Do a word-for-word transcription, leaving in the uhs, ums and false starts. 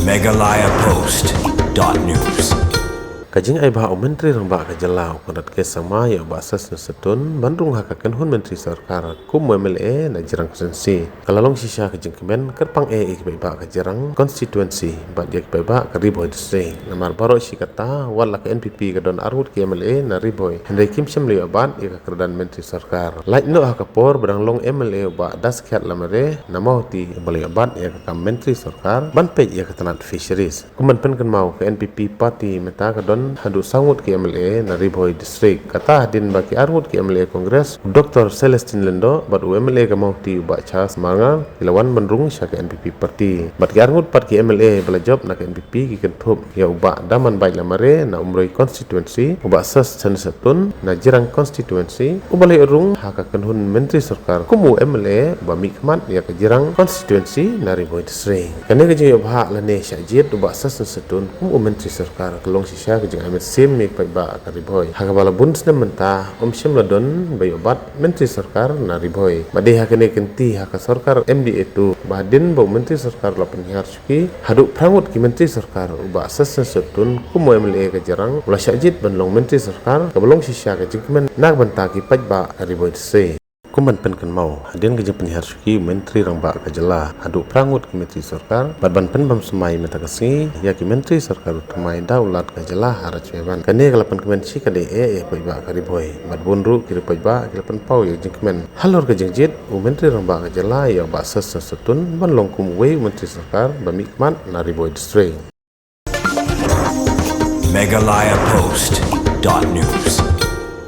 Meghalaya Post dot news. Ka jingai bha u Myntri Rangbah ka jylla u Conrad K Sangma ïa u Bah Sosthenes Sohtun ban rung ha ka kynhun Myntri Sorkar kum u M L A na Jirang Constituency. Ka la long shisha ka jingkmen kyrpang eh ïa ki paidbah ka Jirang Constituency bad ïa ki paidbah ka Ri Bhoi District. Namar baroh shi katta wat la ka N P P ka don arngut ki M L A na Ri Bhoi, hynrei kim shym la ïoh bat ïa ka kyrdan Myntri Sorkar. Lait noh ha ka por ba dang long M L A u Bah Daskhiat Lamare na Mawhati, ba la ïoh bat ïa ka kam Myntri Sorkar ban peit ïa ka tnat Fisheries. Kum ban pynkynmaw, ka N P P party mynta ka don haduh saw ngut ki M L A na Ri Bhoi District. Kata hadien ba ki arngut ki M L A Congress, u Doctor Celestine Lyngdoh bad u M L A ka Mawhati u Bah Charles Marngar, ki la wan ban rung sha ka N P P party. Bad ki arngut pat ki M L A ba la jop na ka N P P ki kynthup ïa u Bah Damanbait Lamare na Umroi Constituency, u Bah Sosthenes Sohtun na Jirang Constituency, uba la ïoh rung ha ka kynhun Myntri Sorkar kum u M L A ba mihkhmat ïa ka Jirang Constituency na Ri Bhoi District. Kane ka jingïoh bha lane shah jied u Bah Sosthenes Sohtun kum u Myntri Sorkar ka long shisha ka jingai mynsiem ïa ki paidbah ka Ri Bhoi, ha kaba la bun snem mynta ym shym la don ba ïoh bat Myntri Sorkar na Ri Bhoi. Bad dei ha kane ka kynti ha ka sorkar M D A two, ba hadien ba u Myntri Sorkar la pynhiar shuki, haduh phra ngut ki Myntri Sorkar, u Bah Sosthenes Sohtun kum u M L A ka Jirang u la shah jied ban long Myntri Sorkar, kaba long shisha ka jingkmen na ka bynta ki paidbah ka Ri Bhoi District. Kum ban pynkynmaw, hadien ka jingpynhiar shuki u Myntri Rangbah ka jylla, haduh phra ngut ki Myntri Sorkar bad ban pynbam smai mynta ka sngi ïa ki Myntri Sorkar u thymmai da u Lat ka jylla ha Rajbhavan. Kane ka la pynkmen shikatdei eh ïa ki paidbah ka Ri Bhoi bad bun ruh ki riewpaidbah ki la pynpaw ïa ka jingkmen. Halor ka jingjied, u Myntri Rangbah ka jylla ïa u Bah Sosthenes Sohtun ban long kum uwei u Myntri Sorkar ba mihkhmat na Ri Bhoi District. Meghalaya Post dot news.